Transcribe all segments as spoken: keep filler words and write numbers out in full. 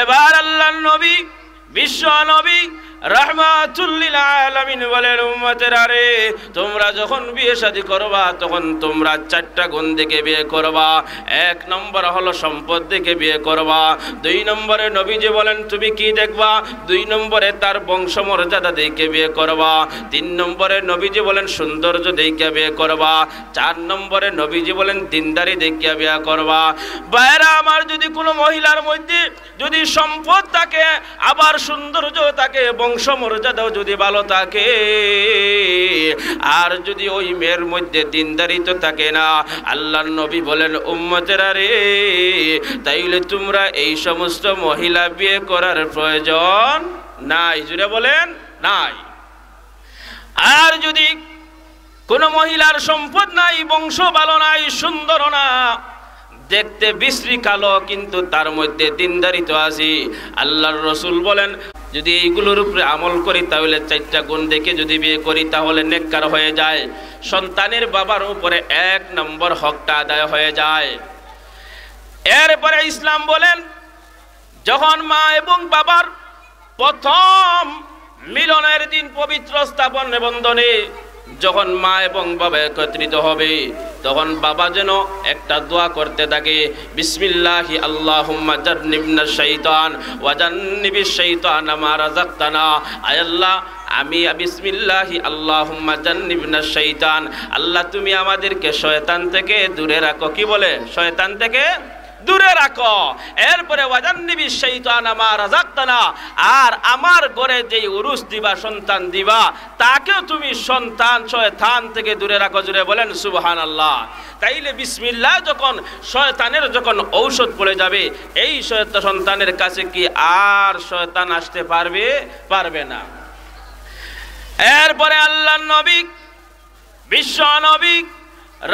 এবার আল্লাহর নবী, বিশ্ব নবী, রাহমাতুল্লিল আলামিন বলেন, উম্মতেরা রে, তোমরা যখন বিয়ে শাদী করবা, তখন তোমরা চারটা গুণ দেখে বিয়ে করবা। এক নম্বর হলো সম্পদ দেখে বিয়ে করবা। দুই নম্বরে নবীজি বলেন, তুমি কি দেখবা? দুই নম্বরে তার বংশমর্যাদা দেখে বিয়ে করবা। তিন নম্বরে নবীজি বলেন, সৌন্দর্য দেখে বিয়ে করবা। চার নম্বরে নবীজি বলেন, দিনদারি দেখে বিয়ে করবা। ভাইরা আমার, যদি কোনো মহিলার মধ্যে যদি সম্পদ থাকে, আবার সৌন্দর্য থাকে, বংশমর্যাদাও যদি ভালো থাকে, আর যদি ওই মেয়ের মধ্যে দিনদারিত্ব থাকে না, আল্লাহর নবী বলেন, উম্মতেরা রে, তাইলে তোমরা এই সমস্ত মহিলা বিয়ে করার প্রয়োজন নাই। জুরে বলেন, নাই। আর যদি কোনো মহিলার সম্পদ নাই, বংশ ভালো নাই, সুন্দর না, দেখতে বিশ্রী কালো, কিন্তু তার মধ্যে দিনদারিত্ব আছে, আল্লাহর রসুল বলেন, যদি এইগুলোর উপরে আমল করি, তাহলে চারটা গুণ দেখে যদি বিয়ে করি, তাহলে নেককার হয়ে যায়, সন্তানের বাবার উপরে এক নম্বর হকটা আদায় হয়ে যায়। এরপরে ইসলাম বলেন, যখন মা এবং বাবার প্রথম মিলনের দিন, পবিত্র স্থাপন বন্ধনে যখন মা এবং বাবা একত্রিত হবে, তখন বাবা যেন একটা দোয়া করতে থাকে, বিসমিল্লাহি আল্লাহুম্মা জান্নিবনা শাইতান ওয়া জান্নিবিশ শাইতানা মা রাযাকতানা। আয় আল্লাহ, আমি বিসমিল্লাহি আল্লাহুম্মা জান্নিবনা শাইতান, আল্লাহ, তুমি আমাদেরকে শয়তান থেকে দূরে রাখো। কি বলে? শয়তান থেকে দূরে রাখো। এরপরে ওয়াজান্নিবিশ শাইতানা মা রাযাকতানা, আর আমার ঘরে যেই উরুস দিবা, সন্তান দিবা, তাকেও তুমি সন্তান শয়তান থেকে দূরে রাখো। জুরে বলেন সুবহানাল্লাহ। তাইলে বিসমিল্লাহ যখন শয়তানের যখন ঔষধ পড়ে যাবে, এই শয়তান সন্তানের কাছে কি আর শয়তান আসতে পারবে? পারবে না। এরপরে আল্লাহর নবী, বিশ্ব নবী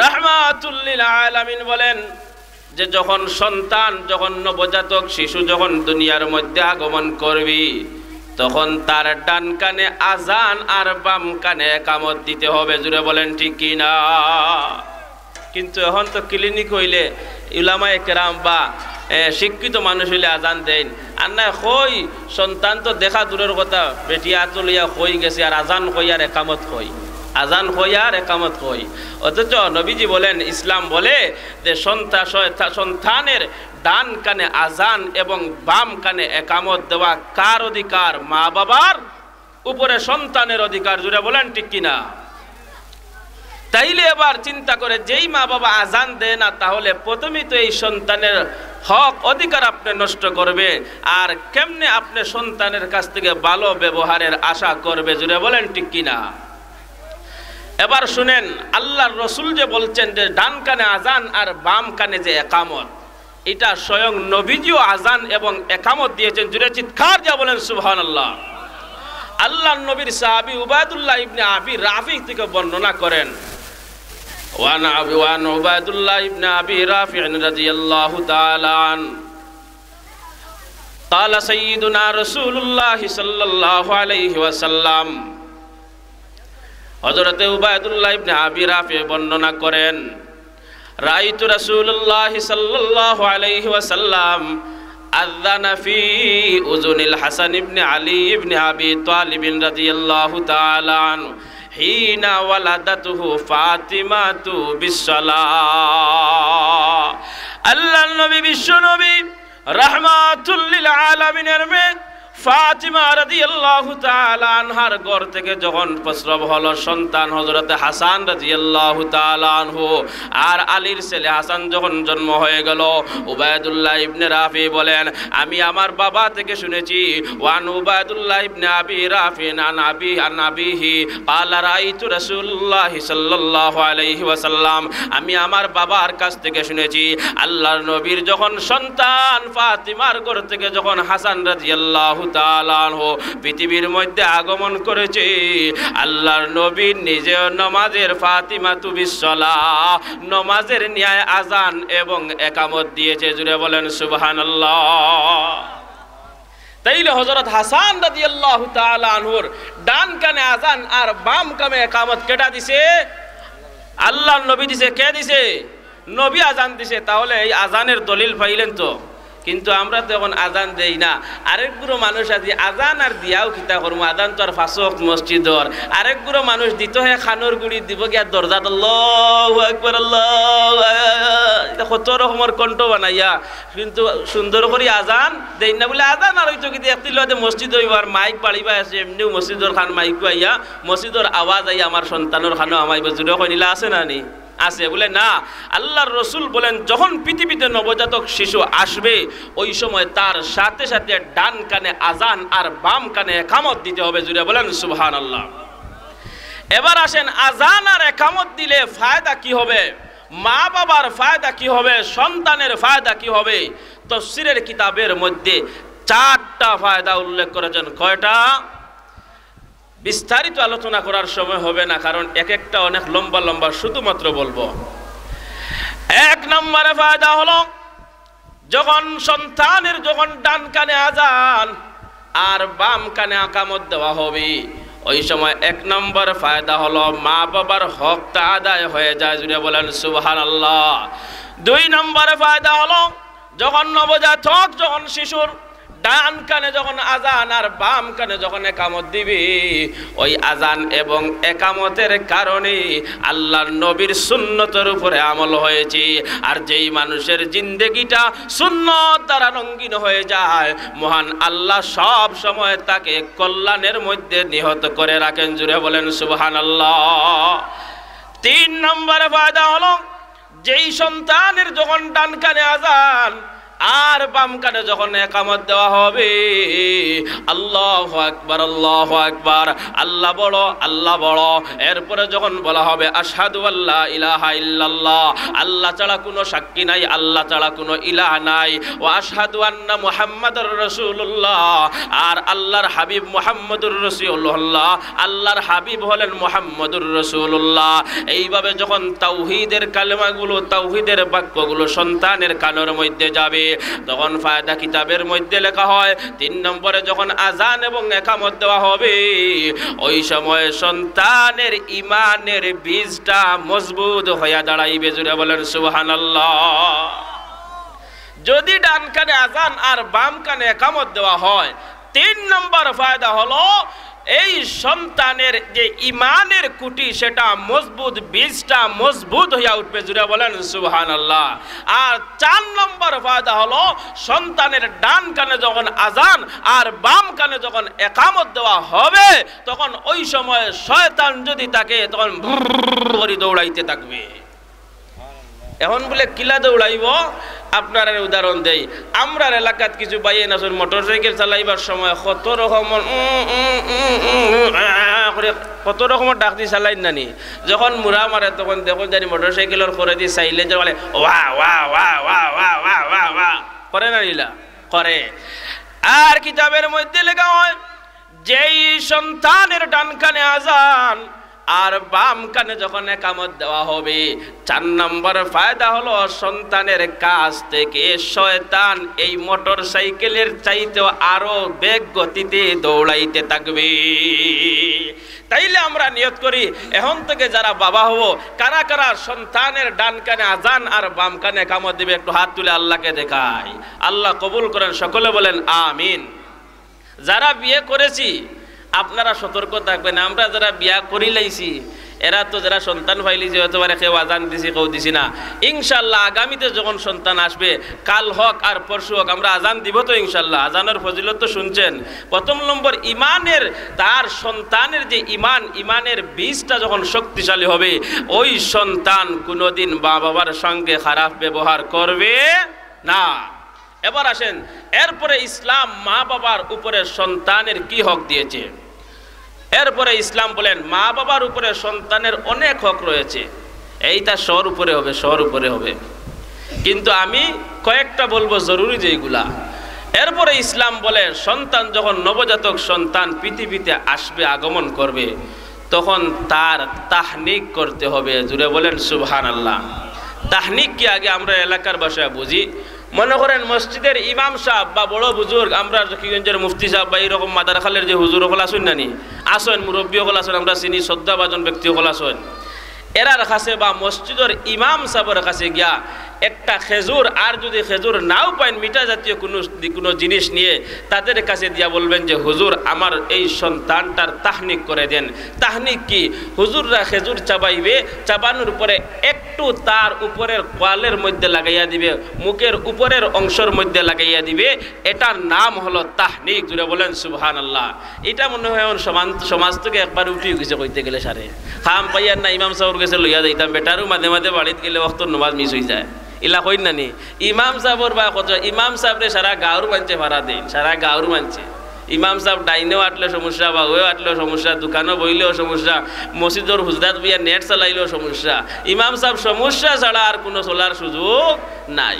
রাহমাতুল্লিল আলামিন বলেন যে যখন সন্তান, যখন নবজাতক শিশু যখন দুনিয়ার মধ্যে আগমন করবি, তখন তার ডান কানে আজান আর বাম কানে একামত দিতে হবে। জুরে বলেন ঠিক কি না? কিন্তু এখন তো ক্লিনিক হইলে উলামায়ে কেরাম বা, এ, শিক্ষিত মানুষ হইলে আজান দেইন। আর না কই, সন্তান তো দেখা দূরের কথা, বেটি আতো লইয়া কই গেছে, আর আজান কই আর একামত কই, আজান কই আর একামত কই। অথচ নবীজি বলেন, ইসলাম বলে যে সন্তা-, শয়তা-, সন্তানের ডান কানে আজান এবং বাম কানে একামত দেওয়া কার অধিকার? মা বাবার উপরে সন্তানের অধিকার। জুরে বলেন ঠিক কি না? তাইলে এবার চিন্তা করে, যেই মা বাবা আজান দেয় না, তাহলে প্রথমেই তো এই সন্তানের হক অধিকার আপনি নষ্ট করবে, আর কেমনে আপনি সন্তানের কাছ থেকে ভালো ব্যবহারের আশা করবে? জুরে বলেন ঠিক কি না? এবার শুনেন, আল্লাহর রসুল যে বলছেন যে ডান কানে আজান আর বাম কানে যে একামত, এটা স্বয়ং নবীজিও আজান এবং একামত দিয়েছেন। জুরে চিৎকার দিয়া বলেন সুবহানাল্লাহ। আল্লাহর নবীর সাহাবী উবায়দুল্লাহ ইবনে আবি রাফি থেকে বর্ণনা করেন, ওয়ান আবি, ওয়ান উবায়দুল্লাহ ইবনে আবি রাফি রাদিয়াল্লাহু তাআলা আন قال سيدنا رسول الله صلى الله عليه وسلم। হযরতে উবায়দুল্লাহ ইবনে আবি রাফি বর্ণনা করেন, রাআইতু রাসূলুল্লাহ সাল্লাল্লাহু আলাইহি ওয়াসাল্লাম আযানা ফি উযুনিল হাসান ইবনে আলী ইবনে আবি তালিব রাদিয়াল্লাহু তাআলা আনহু হিনা ওয়ালাদাতুহু ফাতিমাতু বিসসালাহ। আল্লাহর নবী, বিশ্ব নবী, রাহমাতুল্লিল আলামিনের মেয়ে ফাতিমা রাদিয়াল্লাহু তাআলা আনহার ঘর থেকে যখন প্রসব হলো সন্তান হযরতে হাসান রাদিয়াল্লাহু তাআলা আনহু, আর আলীর ছেলে হাসান যখন জন্ম হয়ে গেল, উবায়দুল্লাহ ইবনে রাফি বলেন, আমি আমার বাবা থেকে শুনেছি, ওয়ান উবায়দুল্লাহ ইবনে আবি রাফি আন আবি, আন আবিহি, ক্বালা রাআইতু রাসূলুল্লাহ সাল্লাল্লাহু আলাইহি ওয়াসাল্লাম, আমি আমার বাবার কাছ থেকে শুনেছি, আল্লাহর নবীর যখন সন্তান ফাতিমার ঘর থেকে যখন হাসান রাদিয়াল্লাহু তাআলা আনহু পৃথিবীর মধ্যে আগমন করেছে, আল্লাহর নবী নিজে নমাজের ফাতিমাতু বিসসালাহ, নমাজের ন্যায় আজান এবং একামত দিয়েছে। জুরে বলেন সুবহানাল্লাহ। তাইলে হযরত হাসান রাদিয়াল্লাহু তাআলা আনহুর ডান কানে আজান আর বাম কানে একামত কেটা দিছে? আল্লাহর নবী দিছে। কে দিছে? নবী আজান দিছে। তাহলে এই আজানের দলিল পাইলেন তো? কিন্তু আমরা তো এখন আজান দেই না। আরেক গুরু মানুষ আছি, আজান আর দিয়াও কিতা করমু, আজান তো আর পাঁচ ওয়াক্ত মসজিদর। আরেক গুরু মানুষ দিত হে খানোর গুড়ি, দিব গিয়া দরজাত, "আল্লাহু আকবার, আল্লাহু আকবার।" ইতা কত রকমর কণ্ঠ বানাইয়া, কিন্তু সুন্দর করি আজান দেই না। বলে আজান আর হইতো কিন্তু একটি লগে মসজিদ হইব আর মাইক বাড়িবা আছে, এমনিও মসজিদর খান মাইকও আইয়া, মসজিদর আওয়াজ আইয়া আমার সন্তানর খানো হামাইব। জুরে কইন, ইলা আছে না নি? আছে। বলে না, আল্লাহর রসুল বলেন, যখন পৃথিবীতে নবজাতক শিশু আসবে, ওই সময় তার সাথে সাথে ডান কানে আজান আর বাম কানে একামত দিতে হবে। জুরে বলেন সুবহানাল্লাহ। এবার আসেন, আজান আর একামত দিলে ফায়দা কি হবে, মা বাবার ফায়দা কি হবে, সন্তানের ফায়দা কি হবে? তফসিরের কিতাবের মধ্যে চারটা ফায়দা উল্লেখ করেছেন। কয়টা? বিস্তারিত আলোচনা করার সময় হবে না, কারণ এক একটা অনেক লম্বা লম্বা, শুধুমাত্র বলবো। এক নম্বরে ফায়দা হলো, যখন সন্তানের যখন ডান কানে আজান আর বাম কানে একামত দেওয়া হবে, ওই সময় এক নম্বর ফায়দা হলো মা বাবার হকটা আদায় হয়ে যায়। জুরে বলেন সুবহানাল্লাহ। দুই নম্বরে ফায়দা হলো, যখন নবজাতক, যখন শিশুর ডান কানে যখন আজান আর বাম কানে যখন একামত দিবে, ওই আজান এবং একামতের কারণে আল্লাহর নবীর সুন্নতের উপরে আমল হয়েছে। আর যেই মানুষের জিন্দেগিটা সুন্নত দ্বারা রঙিন হয়ে যায়, মহান আল্লাহ সব সময় তাকে কল্যাণের মধ্যে নিহত করে রাখেন। জুরে বলেন সুবহানাল্লাহ। তিন নম্বরে ফায়দা হলো, যেই সন্তানের যখন ডান কানে আজান আর বাম কানে যখন একামত দেওয়া হবে, "আল্লাহু আকবার, আল্লাহু আকবার, আল্লাহ বড়, আল্লাহ বড়।" এরপরে যখন বলা হবে, "আশহাদু আল্লা ইলাহা ইল্লাল্লাহ, আল্লাহ ছাড়া কোনো সাক্ষী নাই, আল্লাহ ছাড়া কোনো ইলাহ নাই, ওয়া আশহাদু আন্না মুহাম্মাদুর রাসূলুল্লাহ, আর আল্লাহর হাবিব মুহাম্মদুর রাসূলুল্লাহ, আল্লাহর হাবিব হলেন মুহাম্মদুর রাসূলুল্লাহ।" এইভাবে যখন তাওহীদের কালেমাগুলো, তাওহীদের বাক্যগুলো সন্তানের কানের মধ্যে যাবে, তখন ফায়দা কিতাবের মধ্যে লেখা হয়, তিন নম্বরে যখন আজান এবং একামত দেওয়া হবে, ওই সময় সন্তানের ইমানের বীজটা মজবুত হইয়া দাঁড়াইবে। জুরে বলেন সুবহানাল্লাহ। যদি ডান কানে আজান আর বাম কানে একামত দেওয়া হয়, তিন নম্বর ফায়দা হলো, এই সন্তানের যে ইমানের কুটি, সেটা মজবুত, বীজটা মজবুত হইয়া উঠবে। জুরে বলেন সুবহানাল্লাহ। আর চার নম্বর ফায়দা হলো, সন্তানের ডান কানে যখন আজান আর বাম কানে যখন একামত দেওয়া হবে, তখন ওই সময় শয়তান যদি থাকে, তখন ভুরর করি দৌড়াইতে থাকবে। এখন বলে কিলা দৌড়াইব, আপনারারে উদাহরণ দেই। আমরার এলাকাত কিছু ভাইয়াইন আছইন, মোটরসাইকেল চালাইবার সময় কত রকমর উম, উম, উম, উম, উম, আ, আ করে কত রকমর ডাক দি চালাইন না নি। যখন মুড়া মারে, তখন দেখইন জানি মোটরসাইকেলর করেদি চাইলে যে বলে, "ওয়া, ওয়া, ওয়া।" করে না নি ইলা? করে। আর কিতাবের মধ্যে লেখা হয়, যেই সন্তানের ডান কানে আজান আর বাম কানে যখন একামত দেওয়া হবে, চার নম্বর ফায়দা হলো, সন্তানের কাছ থেকে শয়তান এই মোটরসাইকেলের চাইতেও আরো বেগ গতিতে দৌড়াইতে থাকবে। তাইলে আমরা নিয়ত করি, এখন থেকে যারা বাবা হব, কারা কারা সন্তানের ডান কানে আজান আর বাম কানে একামত দিবে, একটু হাত তুলে আল্লাহকে দেখাই। আল্লাহ কবুল করেন, সকলে বলেন আমিন। যারা বিয়ে করেছি, আপনারা সতর্ক থাকবেন। আমরা যারা বিয়া করিলাইছি, এরা তো যারা সন্তান পাইলিছি, হয়তো পারে কেউ আজান দিছি, কেউ দিছি না। ইনশাআল্লাহ, আগামীতে যখন সন্তান আসবে, কাল হোক আর পরশু হোক, আমরা আজান দিব তো ইনশাআল্লাহ। আজানের ফজিলত তো শুনছেন। প্রথম নম্বর, ইমানের, তার সন্তানের যে ইমান, ইমানের বীজটা যখন শক্তিশালী হবে, ওই সন্তান কোনোদিন মা বাবার সঙ্গে খারাপ ব্যবহার করবে না। এবার আসেন, এরপরে ইসলাম মা বাবার উপরে সন্তানের কি হক দিয়েছে? এরপরে ইসলাম বলেন, মা বাবার উপরে সন্তানের অনেক হক রয়েছে। এইটা সর উপরে হবে, সর উপরে হবে, কিন্তু আমি কয়েকটা বলবো জরুরি যেইগুলা। এরপরে ইসলাম বলে, সন্তান যখন, নবজাতক সন্তান পৃথিবীতে আসবে, আগমন করবে, তখন তার তাহনিক করতে হবে। জুরে বলেন সুবহানাল্লাহ। তাহনিক কি আগে আমরা এলাকার ভাষায় বুঝি? মনে করেন মসজিদের ইমাম সাহেব বা বড় বুজুর্গ, আমরা জকিগঞ্জের মুফতি সাহেব বা এইরকম মাদারখালের যে হুজুর অকল আছইন না নি, আছইন, মুরব্বী অকল আছইন, আমরা চিনি, শ্রদ্ধাভাজন ব্যক্তি অকল আছইন, এরার কাছে বা মসজিদর ইমাম সাহেবর কাছে গিয়া একটা খেজুর, আর যদি খেজুর নাও পাইন, মিঠা জাতীয় কোনো, কোনো জিনিস নিয়ে তাদের কাছে দিয়া বলবেন যে, "হুজুর, আমার এই সন্তানটার তাহনিক করে দেন।" তাহনিক কি? হুজুররা খেজুর চাবাইবে, চাবানোর পরে একটু তার উপরের কোয়ালের মধ্যে লাগাইয়া দিবে, মুখের উপরের অংশর মধ্যে লাগাইয়া দিবে, এটার নাম হলো তাহনিক। জুরে বলেন সুবহানাল্লাহ। এটা মনে হয় এখন সমান-, সমাজ থেকে একবার উঠি গেছে কইতে গেলে সারে। খাম পাইয়ার না, ইমাম সাহেবর গেছে লইয়া যাইতাম, বেটারও মাঝে মাঝে বাড়িত গেলে অক্ত নমাজ মিস হয়ে যায়। ইলা কইন না নি? ইমাম সাহেবর বা কত, ইমাম সাহেবরে সারা গাঁওর মানষে ভাড়া দেন, সারা গাঁওর মানষে। ইমাম সাহেব ডাইনেও আটলে সমস্যা, বাউয়েও আটলেও সমস্যা, দোকানও বইলেও সমস্যা, মসজিদর হুজরাত বইয়া নেট চালাইলেও সমস্যা। ইমাম সাহেব সমস্যা ছাড়া আর কোনো চলার সুযোগ নাই।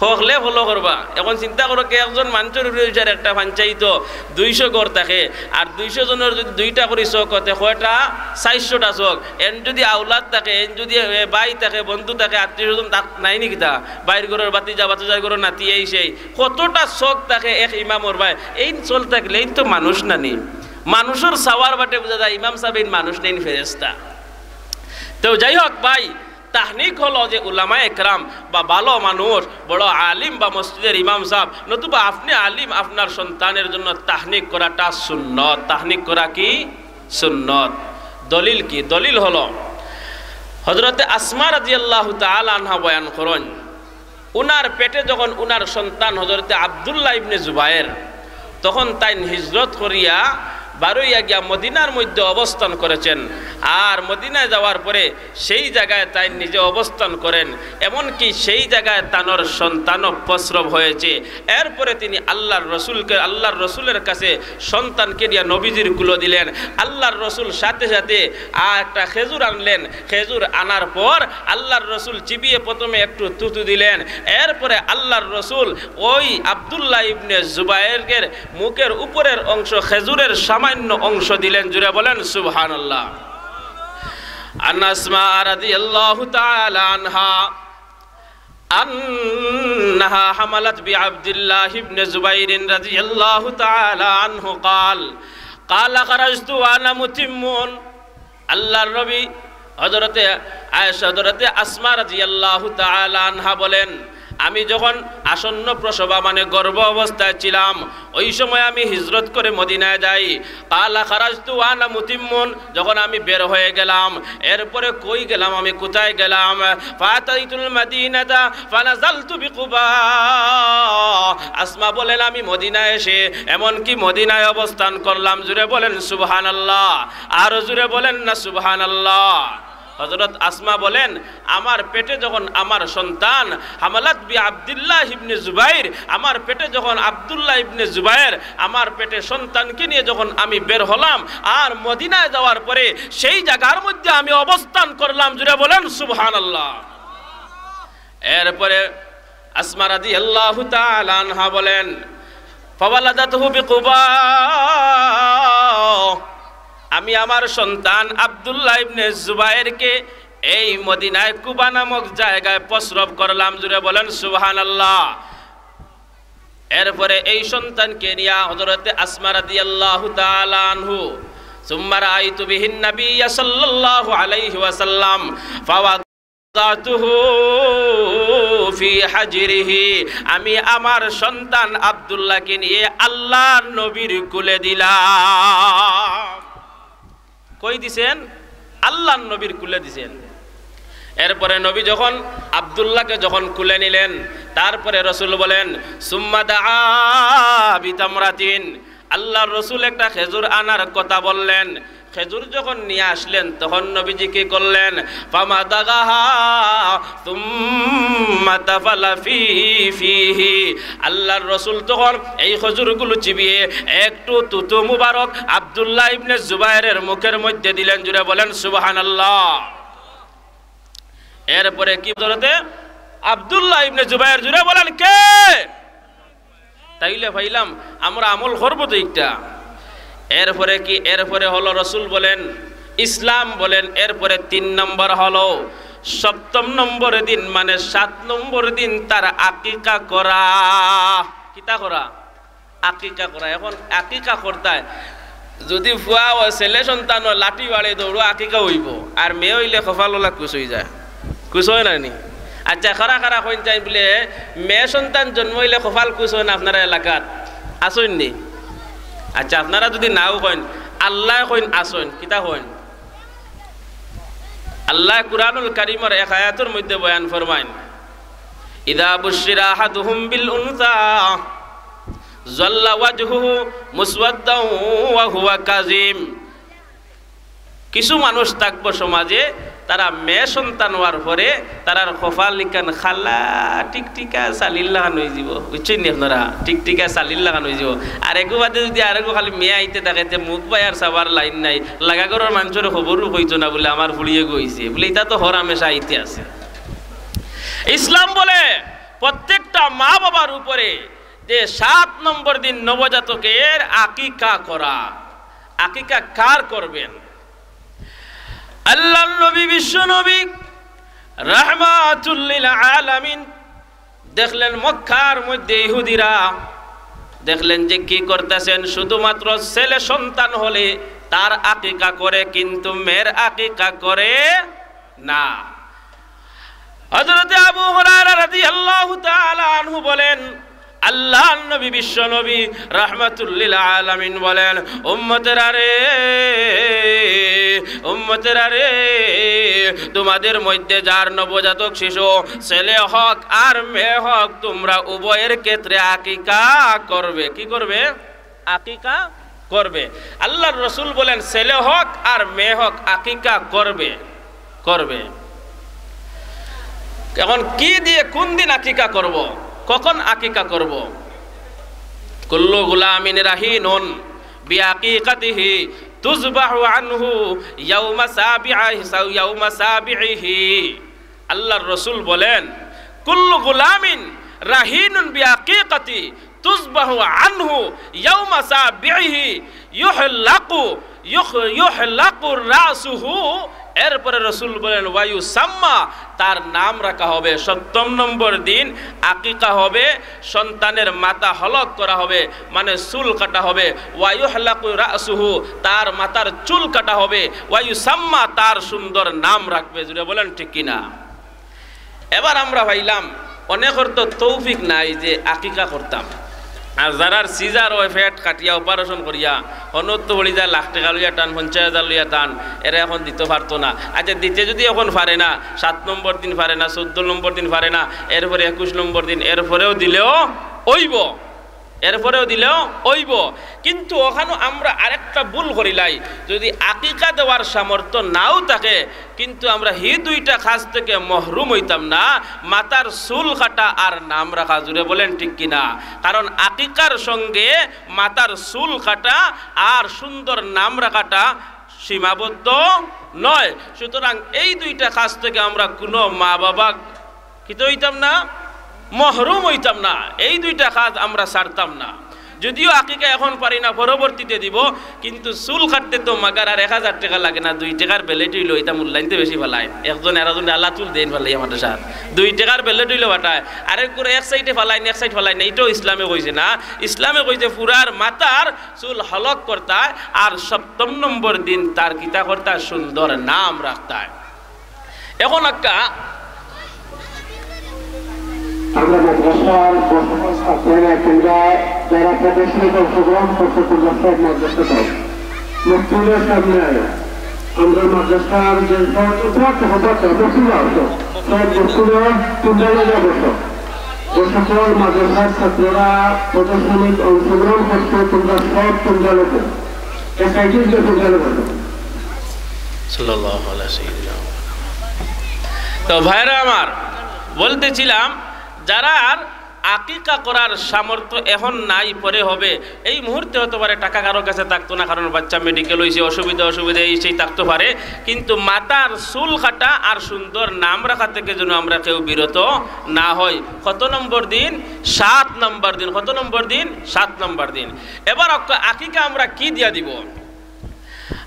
হকলে ফলো করবা। এখন চিন্তা করো, কে একজন মানষর উপরে বিচার একটা পঞ্চায়েত দুইশো ঘর থাকে, আর দুইশো জনর যদি দুইটা করি চোখ হতে কয়টা? চারশোটা চোখ। এন যদি আওলাদ থাকে, এন যদি, এ, ভাই থাকে, বন্ধু থাকে, আত্মীয় স্বজন থাক-, নাই নি কিতা? বাইর ঘরর বাতিজা, বাতিজার ঘরর নাতি, এই সেই। কতটা চোখ থাকে এক ইমামর ভাই। এইন চল থাকলে এইন তো মানুষ না নি। মানুষর চাওয়ার বাটে বুঝা যায় ইমাম সাহেব এইন মানুষ নাইন ফেরেস্তা। তো যাই হোক ভাই, তাহনিক হলো যে উলামায়ে কেরাম বা ভালো মানুষ, বড় আলিম বা মসজিদের ইমাম সাহেব, নতুবা আপনি আলিম, আপনার সন্তানের জন্য তাহনিক করাটা সুন্নত। তাহনিক করা কি? সুন্নত। দলিল কি? দলিল হলো হযরতে আসমা রাদিয়াল্লাহু তাআলা আনহা বয়ান করেন, উনার পেটে যখন উনার সন্তান হযরতে আব্দুল্লাহ ইবনে জুবায়ের, তখন তাইন হিজরত করিয়া বারইয়া গিয়া মদিনার মধ্যে অবস্থান করেছেন। আর মদিনায় যাওয়ার পরে সেই জায়গায় তাইন নিজে অবস্থান করেন, এমনকি সেই জায়গায় তানর সন্তানও প্রসব হয়েছে। এরপরে তিনি আল্লাহর রসুলকে, আল্লাহর রসুলের কাছে সন্তানকে নিয়ে নবীজির কুলো দিলেন। আল্লাহর রসুল সাথে সাথে আ-, একটা খেজুর আনলেন। খেজুর আনার পর আল্লাহর রসুল চিবিয়ে প্রথমে একটু থুথু দিলেন, এরপরে আল্লাহর রসুল ওই আব্দুল্লাহ ইবনে জুবায়েরের মুখের উপরের অংশ, খেজুরের সামান্য অংশ দিলেন। জুরে বলেন সুবহানাল্লাহ। আন আসমা রাদিয়াল্লাহু তাআলা আনহা أنها حملت بعبد الله بن الزبير رضي الله تعالى عنه قال، قال خرجت وأنا متم। আল্লাহর নবী হযরতে আয়েশা, হযরতে আসমা রাদিয়াল্লাহু তাআলা আনহা বলেন, আমি যখন আসন্ন প্রসবা মানে গর্ভ অবস্থায় ছিলাম, ওই সময় আমি হিজরত করে মদিনায় যাই। قال خرجت وأنا متم, যখন আমি বের হয়ে গেলাম, এরপরে কই গেলাম, আমি কোথায় গেলাম? فأتيت المدينة فنزلت بقباء। আসমা বলেন, আমি মদিনায় এসে এমনকি মদিনায় অবস্থান করলাম। জুরে বলেন সুবহানাল্লাহ, আরো জুরে বলেন না সুবহানাল্লাহ। হযরত আসমা বলেন, আমার পেটে যখন আমার সন্তান, হামালাত বি আব্দুল্লাহ ইবনে জুবাইর, আমার পেটে যখন আব্দুল্লাহ ইবনে জুবাইর আমার পেটে সন্তানকে নিয়ে যখন আমি বের হলাম, আর মদিনায় যাওয়ার পরে সেই জায়গার মধ্যে আমি অবস্থান করলাম। জুরে বলেন সুবহানাল্লাহ। এরপরে আসমা রাদিয়াল্লাহু তাআলা আনহা বলেন, فولدته بقباء। আমি আমার সন্তান আব্দুল্লাহ ইবনে জুবায়েরকে এই মদিনায় কুবা নামক জায়গায় প্রসব করলাম। জুরে বলেন সুবহানাল্লাহ। এরপরে এই সন্তানকে নিয়ে হযরতে আসমা রাদিয়াল্লাহু তাআলা আনহু, ثم رأيت به النبي صلى الله عليه وسلم فوضعته في حجره। আমি আমার সন্তান আব্দুল্লাহকে নিয়ে আল্লাহর নবীর কুলে দিলাম। কই দিছেন? আল্লাহর নবীর কুলে দিছেন। এরপরে নবী যখন আব্দুল্লাহকে যখন কুলে নিলেন, তারপরে রসুল বলেন, ثم دعا بتمرة। আল্লাহর রসুল একটা খেজুর আনার কথা বললেন। খেজুর যখন নিয়ে আসলেন, তখন নবীজি কি করলেন? فمضغها ثم تفل في فيه। আল্লাহর রসুল তখন এই খেজুরগুলো চিবিয়ে একটু থুথু মুবারক আব্দুল্লাহ ইবনে জুবায়েরের মুখের মধ্যে দিলেন। জুরে বলেন সুবহানাল্লাহ। এরপরে কি হযরতে আব্দুল্লাহ ইবনে জুবায়ের, জুরে বলেন কে? তাইলে পাইলাম আমরা আমল করব তো একটা। এরপরে কি? এরপরে হলো রসুল বলেন, ইসলাম বলেন, এরপরে তিন নম্বর হলো সপ্তম নম্বর দিন, মানে সাত নম্বর দিন তার আকিকা করা। কিতা করা? আকিকা করা। এখন আকিকা করতায় যদি ফুয়া ও ছেলে সন্তান ও লাঠি বাড়ে দৌড়ো আকিকা হইব, আর মেয়ে হইলে কপাল ওলা কুশ হয়ে যায়, কুশ হয় না নি? আচ্ছা, খারা খারা কইন চাই বুলে, মেয়ে সন্তান জন্ম অইলে কপাল কুচ অইন আপনারা এলাকাত? আছইন নি? আচ্ছা, আপনারা যুদি নাও কইন, আল্লায় কইন আছইন, কিতা কইন? আল্লায় কুরআনুল কারীমর এক আয়াতর মধ্যে বয়ান ফরমাইন, "ইযা বুশশিরা আহাদুহুম বিল উনসা যাল্লা ওয়াজহুহু মুসওয়াদ্দাও ওয়া হুয়া কাযিম।" কিছু মানুষ থাকবো সমাজে, তারা মেয়ে সন্তান অওয়ার পরে তারার কপাল ইখান কালা টিকটিকা চালির লাখান অইযিবো, বুঝছইন নি আপনারা? টিকটিকা চালির লাখান অইযিবো। আর এগু বাদে যুদি আরেগু খালি মেয়ে আইতে থাকে, তে মুখ বায় আর চাবার লাইন নাই, লাগা ঘরর মানষরে খবরও কইতো না বুলে, "আমার ফুড়ি এগু অইছে," বুলে, "ইতা তো হর হামেশা আইতে আছে।" ইসলাম বলে প্রত্যেকটা মা বাবার উপরে যে সাত নম্বর দিন নবজাতকের আকিকা করা। আকিকা কার করবেন? আল্লাহর নবী, বিশ্ব নবী, রাহমাতুল লিল আলামিন, দেখলেন মক্কার মধ্যে ইহুদিরা দেখলেন যে কি করতেছেন, শুধুমাত্র ছেলে সন্তান হলে তার আকিকা করে, কিন্তু মেয়ের আকিকা করে না। হযরতে আবু হুরায়রা রাদিয়াল্লাহু তাআলা আনহু বলেন, আল্লাহর নবী, বিশ্ব নবী রাহমাতুল লিল আলামিন বলেন, "উম্মতেরা রে, উম্মতেরা রে, তোমাদের মধ্যে যার নবজাতক শিশু ছেলে হোক আর মেয়ে হোক, তোমরা উভয়ের ক্ষেত্রে আকিকা করবে।" কি করবে? আকিকা করবে। আল্লাহর রসুল বলেন, "ছেলে হোক আর মেয়ে হোক, আকিকা করবে, করবে।" এখন কি দিয়ে কোন দিন আকিকা করব, কখন আকিকা করব? "কুল্লু গুলামিন রাহিনুন বিআকিকাতিহি তুযবাহু আনহু ইয়াউমা সাবিআ-, ইয়াউমা সাবিইহি।" আল্লাহর রসুল বলেন, "কুল্লু গুলামিন রাহিনুন বিআকিকাতি তুযবাহু আনহু ইয়াউমা সাবিইহি ইউহলাকু, ইউহ-, ইউহলাকু রাসুহু।" এরপরে রসুল বলেন, "ওয়া ইউসাম্মা, তার নাম রাখা হবে।" সপ্তম নম্বর দিন আকিকা হবে, সন্তানের মাথা হলক করা হবে, মানে চুল কাটা হবে। "ওয়া ইউহলাকু রাসুহু, তার মাথার চুল কাটা হবে। ওয়া ইউসাম্মা, তার সুন্দর নাম রাখবে।" জুরে বলেন, ঠিক কি না? এবার আমরা পাইলাম, অনেকর তো তৌফিক নাই যে আকিকা করতাম। আর যারার সিজার অয়, পেট কাটিয়া, অপারেশন করিয়া, হনত তো পড়ি যায় লাখ টেকা লইয়া টান, পঞ্চাশ হাজার লইয়া টান, এরা এখন দিতো পারতো না। আচ্ছা, দিতে যুদি এখন পারে না, সাত নম্বর দিন পারে না, চৌদ্দ নম্বর দিন পারে না, এরপরে একুশ নম্বর দিন, এরপরেও দিলেও অইবো। এরপরেও দিলেও অইবো। কিন্তু অখানো আমরা আরেকটা ভুল করিলাই, যুদি আকিকা দেওয়ার সামর্থ্য নাও থাকে, কিন্তু আমরা হি দুইটা কাজ থেকে মহরুম অইতাম না, মাথার চুল কাটা আর নাম রাখা। জুরে বলেন, ঠিক কি না? কারণ আকিকার সঙ্গে মাথার চুল কাটা আর সুন্দর নাম রাখাটা সীমাবদ্ধ নয়। সুতরাং এই দুইটা কাজ থেকে আমরা কুনু মা বাবা কিতা অইতাম না, মহরুম অইতাম না। এই দুইটা কাজ আমরা ছাড়তাম না। যুদিও আকিকা এখন পারি না, পরবর্তীতে দিবো, কিন্তু চুল কাটতে তো মাগার আর এক হাজার টেকা লাগে না, দুই টেকার বেলেট অইলো, ইতা মূল্যায়নতে বেশি ফালাইন। একজন এরাজনরে আল্লাহ চুল দেইন ফালাই আমার সাথ, দুই টেকার বেলেট অইলো বাটায়, আরেক করে এক সাইডে ফালাইন, এক সাইড ফালাইন না, ইটাও ইসলামে কইছে না। ইসলামে কইছে পুরার মাথার চুল হলক করতায়, আর সপ্তম নম্বর দিন তার কিতা করতায়, সুন্দর নাম রাখতায়। এখন একটা আমরা মাদ্রাসার বর্তমান ছাত্ররা, তোমরা যারা প্রদর্শনীতে অংশগ্রহণ করছো, তোমরা সব মাদ্রাসা দাও, মসজিদের সামনে আয়। আমরা মাদ্রাসার যে সব উপহার, উপহার দাও, মসজিদে আসো। সব মসজিদে তোমরা লেগে বসো। যে সকল মাদ্রাসার ছাত্ররা প্রদর্শনীতে অংশগ্রহণ করছো, তোমরা সব তোমরা লেগে। এ সাইডে যে তোমরা লেগে বসো। সাল্লাল্লাহু আলা সাইয়্যিদিনা মুহাম্মদ। তো ভাইরা আমার, বলতেছিলাম, যারার আকিকা করার সামর্থ্য এখন নাই, পরে হবে, এই মুহূর্তে হতে পারে টাকা কারো কাছে থাকতো না, কারণ বাচ্চা মেডিকেল অইছে, অসুবিধা, অসুবিধা এই সেই থাকতে পারে, কিন্তু মাথার চুল কাটা আর সুন্দর নাম রাখা থেকে যেন আমরা কেউ বিরত না হই। কত নম্বর দিন? সাত নম্বর দিন। কত নম্বর দিন? সাত নম্বর দিন। এবার আক-, আকিকা আমরা কি দিয়া দিব?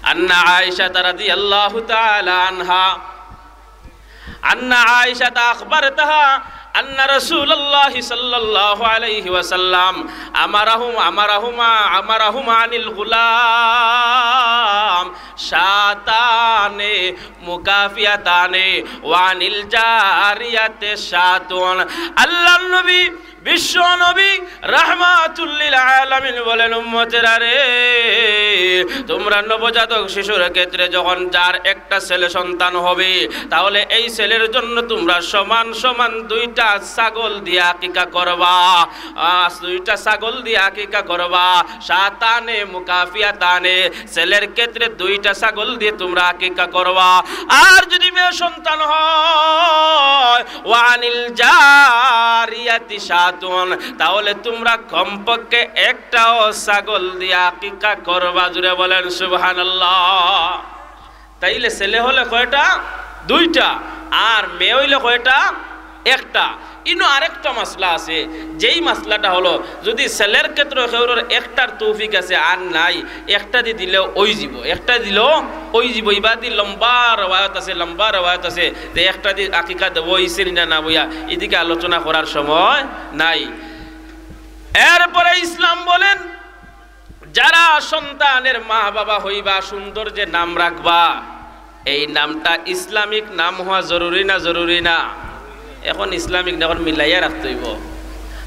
আন্না আয়েশা রাদিয়াল্লাহু তাআলা আনহা, আন্না আয়েশা আখবারাতহা أن رسول الله صلى الله عليه وسلم أمرهم أمرهما أمرهم عن الغلام شاتان مكافئتان وعن الجارية شاة। আল্লাহর নবী, বিশ্ব নবী, রাহমাতুল লিল আলামিন বলেন, উম্মতেরা রে, তোমরা নবজাতক শিশুর ক্ষেত্রে যখন যার একটা ছেলে সন্তান হবে, তাহলে এই ছেলের জন্য তোমরা সমান সমান দুইটা ছাগল দিয়ে আকিকা করবা। আহ, দুইটা ছাগল দিয়ে আকিকা করবা। শাতানে মুকাফিয়াতানে, ছেলের ক্ষেত্রে দুইটা ছাগল দিয়ে তোমরা আকিকা করবা। আর যদি মেয়ে সন্তান হয়, ওয়ানিল জারিয়াতি শাতুন, তাহলে তোমরা কমপক্ষে একটাও ছাগল দিয়ে আকিকা করবা। জুরে বলেন সুবহানাল্লাহ। তাইলে ছেলে হলে কয়টা? দুইটা। আর মেয়ে হইলে কয়টা? একটা। ইনো আরেকটা মাসলা আছে, যেই মাসলাটা হলো, যদি ছেলের ক্ষেত্রে কেউরর একটার তৌফিক আছে আর নাই, একটা দি দিলেও ওই জীব, একটা দিলেও ওই জীব। ইবাদি লম্বা রওয়ায়ত আছে, লম্বা রওয়ায়ত আছে যে একটা দি আকিকা দেবো, ইসে না না বইয়া, এদিকে আলোচনা করার সময় নাই। এরপরে ইসলাম বলেন, যারা সন্তানের মা বাবা হইবা, সুন্দর যে নাম রাখবা, এই নামটা ইসলামিক নাম হওয়া জরুরি না জরুরি না? এখন ইসলামিক নাম এখন মিলাইয়া রাখতে হইব।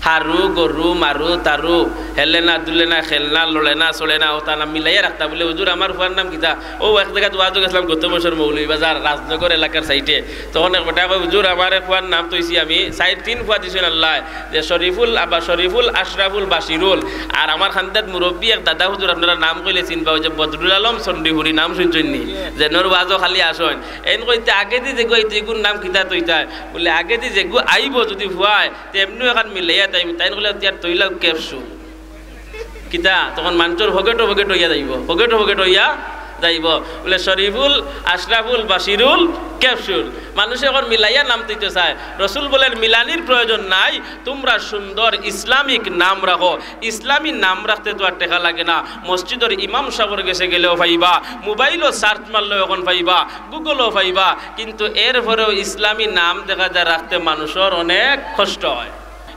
হারু, গরু, মারু, তারু, হেলে না, দুলে না, খেল না, লড়ে না, চড়ে না, ওটা না মিলাইয়া রাখতা বলে, "হুজুর, আমার ফুয়ার নাম কিতা?" ও এক জায়গাত ওয়াজও গেছিলাম গত বছর মৌলভীবাজার রাজনগর এলাকার সাইডে, তখন এক বেটা কয়, "হুজুর, আমার এক ফুয়ার নাম থইছি আমি, সাইড তিন ফুয়া দিছেন আল্লাহ, যে শরীফুল, আবার শরীফুল, আশরাফুল, বাশিরুল, আর আমার খান্দাত মুরব্বী এক দাদা হুজুর, আপনারা নাম কইলে চিনবা, ওই যে বদরুল আলম চণ্ডীপুরি, নাম শুনছেন নি? যেনর ওয়াজও খালি আসেন।" এন কইতে আগেদি যেগু আইতো, ইগুর নাম কিতা থইতা? বলে, "আগেদি যেগু আইব যদি ফুয়ায়, তে এমনিও এখন মিলাইয়া তাই, তাই কইলে, তিয়ার তৈলাও ক্যাপসুল।" কিতা? তখন মানুষের ফকেটো ফকেট হইয়া যাইব, ফকেটো ফকেট হইয়া যাইব। বলে, "শরীফুল, আশরাফুল, বাশিরুল, ক্যাপসুল।" মানুষে এখন মিলাইয়া নাম দিতে চায়। রসুল বলেন, "মিলানির প্রয়োজন নাই, তোমরা সুন্দর ইসলামিক নাম রাখো।" ইসলামী নাম রাখতে তো আর টেকা লাগে না, মসজিদের ইমাম সাহেবের গেছে গেলেও পাইবা, মোবাইলও সার্চ মারলেও এখন পাইবা, গুগলও পাইবা, কিন্তু এরপরেও ইসলামী নাম দেখা যায় রাখতে মানুষের অনেক কষ্ট হয়।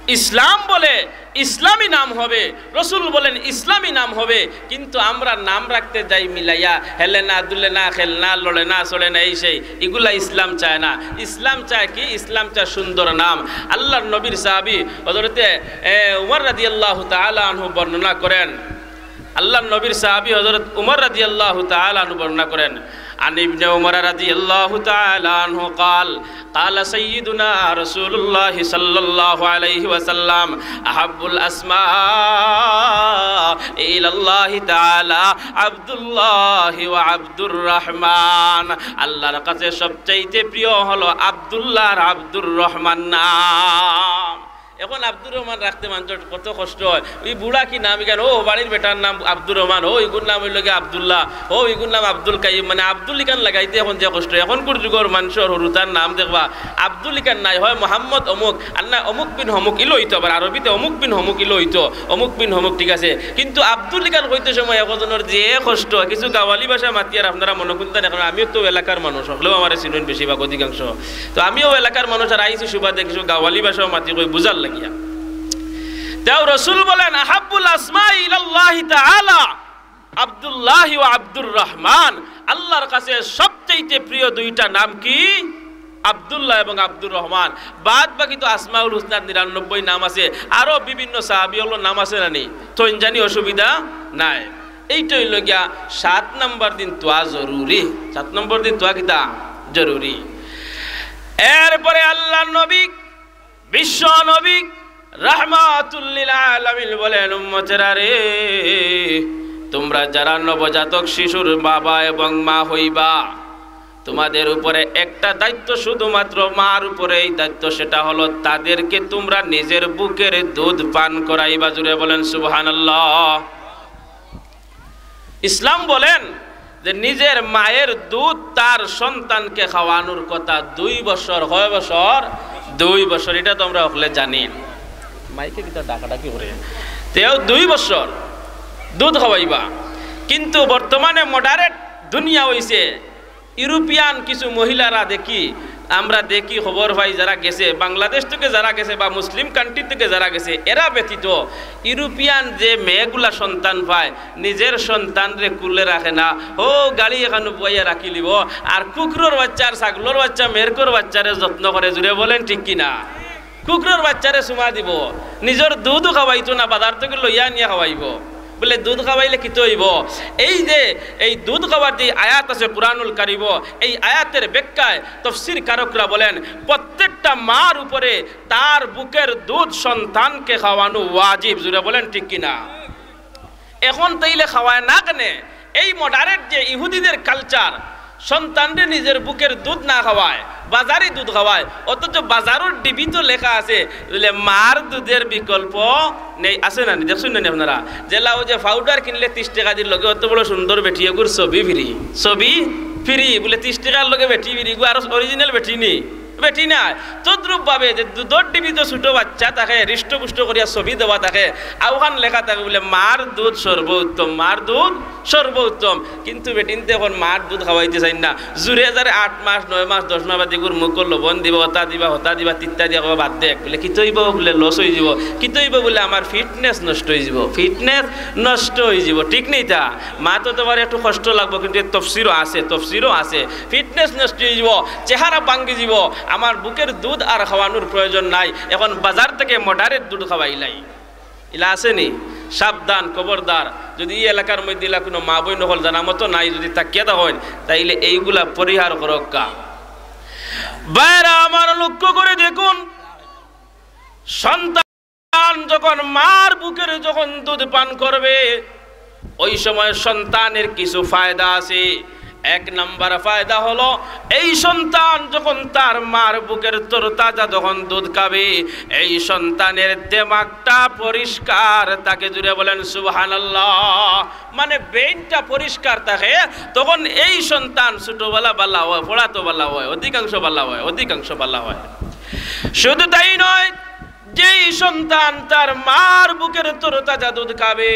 ইসলাম বলে ইসলামী নাম হবে, রসুল বলেন ইসলামী নাম হবে, কিন্তু আমরা নাম রাখতে যাই মিলাইয়া, হেলে না, দুলে না, খেল না, লড়ে না, চড়ে না, এই সেই, এগুলা ইসলাম চায় না। ইসলাম চায় কি? ইসলাম চায় সুন্দর নাম। আল্লাহর নবীর সাহাবী হযরতে, এ, উমর রাদিয়াল্লাহু তাআলা আনহু বর্ণনা করেন, আল্লাহর নবীর সাহাবী হযরত উমর রাদিয়াল্লাহু তাআলা আনহু বর্ণনা করেন, عن ابن عمر رضي الله تعالى عنه قال، قال سيدنا رسول الله صلى الله عليه وسلم، أحب الأسماء إلى الله تعالى عبد الله وعبد الرحمن। আল্লাহর কাছে সবচাইতে প্রিয় হলো আব্দুল্লাহ আর আব্দুর রহমান নাম। এখন আব্দুর রহমান রাখতে মানুষের কত কষ্ট হয়। ওই বুড়া কি নাম ইখান, ও বাড়ির বেটার নাম আব্দুর রহমান, ও ইগুর নাম হইল গিয়া আব্দুল্লাহ, ও ইগুর নাম আব্দুল কাইয়ুম, মানে আব্দুল ইখান লাগাইতে এখন যে কষ্ট। এখনকুর যুগর মানুষের হুরুতার নাম দেখবা আব্দুল ইখান নাই, হয় মোহাম্মদ অমুক, আর না অমুক বিন হমুক ইলো হইতো, আবার আরবিতে অমুক বিন হমুক ইলো হইতো, অমুক বিন হমুক, ঠিক আছে। কিন্তু আব্দুল ইখান কইতে সময় একজনের যে কষ্ট, কিছু গাওয়ালি ভাষা মাতিয়ার, আপনারা মনে করতেন, এখন আমিও তো এলাকার মানুষ, হকলেও আমারে চিনইন বেশিরভাগ, অধিকাংশ। তো আমিও এলাকার মানুষ, আর আইছি সুবাদে কিছু গাওয়ালি ভাষাও মাতি কই বুঝার লাগিয়া। তেও রসুল বলেন, আহাব্বুল আসমাই ইলাল্লাহি তাআলা আব্দুল্লাহ ওয়া আব্দুর রহমান। আল্লাহর কাছে সবচাইতে প্রিয় দুইটা নাম কি? আব্দুল্লাহ এবং আব্দুর রহমান। বাদ বাকি তো আসমাউল হুসনার নিরানব্বই নাম আছে, আরো বিভিন্ন সাহাবী অকলর নাম আছে না নি? তো ইনজানি অসুবিধা নাই। এইটা হইল গিয়া সাত নম্বর দিন তোয়া জরুরি। সাত নম্বর দিন তোয়া কিতা? জরুরি। এরপরে আল্লাহর নবী, বিশ্ব নবী, রাহমাতুল লিল আলামিন বলেন, উম্মতেরা রে, তোমরা যারা নবজাতক শিশুর বাবা এবং মা হইবা, তোমাদের উপরে একটা দায়িত্ব, শুধুমাত্র মার উপরে এই দায়িত্ব, সেটা হলো তাদেরকে তোমরা নিজের বুকের দুধ পান করাইবা। জুরে বলেন সুবহানাল্লাহ। ইসলাম বলেন যে নিজের মায়ের দুধ তার সন্তানকে খাওয়ানোর কথা দুই বছর। কয় বছর? দুই বছর। এটা তো আমরা হকলে জানি। মাইকে কিতা ডাকাডাকি করে? তেও দুই বছর দুধ খাওয়াইবা। কিন্তু বর্তমানে মডারেট দুনিয়া হইছে, ইউরোপিয়ান কিছু মহিলারা দেখি আমরা দেখি, খবর পাই, যারা গেছে, বাংলাদেশ থেকে যারা গেছে বা মুসলিম কান্ট্রি থেকে যারা গেছে, এরা ব্যতীত ইউরোপিয়ান যে মেয়েগুলা সন্তান পায়, নিজের সন্তানরে কুলে রাখে না, ও গাড়ি এখানো বইয়া রাখি লিব, আর কুকুরর বাচ্চা আর ছাগলর বাচ্চা, মেরকর বাচ্চারে যত্ন করে। জুরে বলেন, ঠিক কি না? কুকুরর বাচ্চারে চুমা দিব, নিজর দুধও খাওয়াইতো না, বাজার থেকে লইয়া আনিয়া খাওয়াইব। বলে, দুধ খাওয়াইলে কিতা অইব? এই যে, এই দুধ খাওয়ার যে আয়াত আছে কোরআনুল কারীমো, এই আয়াতের ব্যাখ্যায় তফসির কারকরা বলেন, প্রত্যেকটা মার উপরে তার বুকের দুধ সন্তানকে খাওয়ানো ওয়াজিব। জুরে বলেন, ঠিক কি না? এখন তাইলে খাওয়ায় না কেনে? এই মডারেট যে ইহুদিদের কালচার, সন্তানরে নিজের বুকের দুধ না খাওয়ায়, বাজারি দুধ খাওয়ায়, অথচ বাজারর ডিবিত লেখা আছে, বলে, মার দুধের বিকল্প নেই। আছে না নি? দেখছইন না নি আপনারা? যেলা অউ যে পাউডার কিনলে তিরিশ টেকা দির, লগে অত বড় সুন্দর বেটি, এগুর ছবি ফ্রি, ছবি ফ্রি, বলে, তিরিশ টেকার লগে বেটি ফ্রি, এগু আরো অরিজিনাল বেটি নি, বেটি নায়। তদ্রূপ ভাবে যে দুধর ডিবিত ছোট বাচ্চা থাকে, হৃষ্টপুষ্ট করিয়া ছবি দেওয়া থাকে, আর অখান লেখা থাকে বলে, মার দুধ সর্বোত্তম, মার দুধ সর্বোত্তম। কিন্তু বেটিন্তে এখন মার দুধ খাওয়াইতে চাইন না। জুরে যারে আট মাস, নয় মাস, দশ মাস বাদে এগুর মুখো লবণ দিবা, হতা দিবা, হতা দিবা, তিত্তা দিয়া কইবা, বাদ দেখ। বলে, কিতা অইব? বলে, লস অই যিব। কিতা অইব? বলে, আমার ফিটনেস নষ্ট অই যিব, ফিটনেস নষ্ট অই যিব। ঠিক নি তা? মা তো তোমার একটু কষ্ট লাগবো, কিন্তু এর তফসিরও আছে, তফসিরও আছে। ফিটনেস নষ্ট অই যিব, চেহারা ভাঙ্গি যিব, আমার বুকের দুধ আর খাওয়ানোর প্রয়োজন নাই। এখন বাজার থেকে মডারেট দুধ খাওয়াইলাই। ইলা আছে নি? সাবধান, খবরদার, যদি এই এলাকার মধ্যে ইলা কোনো মা বইন অকল জানা মতো নাই, যদি থাকিয়া থাকইন, তাইলে এইগুলা পরিহার করউক্কা। ভাইরা আমার, লক্ষ্য করে দেখুন, সন্তান যখন মার বুকের যখন দুধ পান করবে, ওই সময় সন্তানের কিছু ফায়দা আছে। এক নাম্বার ফায়দা হলো, এই সন্তান যখন তার মার বুকের তরতাজা যখন দুধ খাবে, এই সন্তানের দেমাগটা পরিষ্কার থাকে। জুরে বলেন সুবহানাল্লাহ। মানে ব্রেইনটা পরিষ্কার থাকে, তখন এই সন্তান ছোটবেলা বালা হয়, পড়াতো বালা হয়, অধিকাংশ বালা হয়, অধিকাংশ বালা হয়। শুধু তাই নয়, যেই সন্তান তার মার বুকের তরতাজা দুধ খাবে,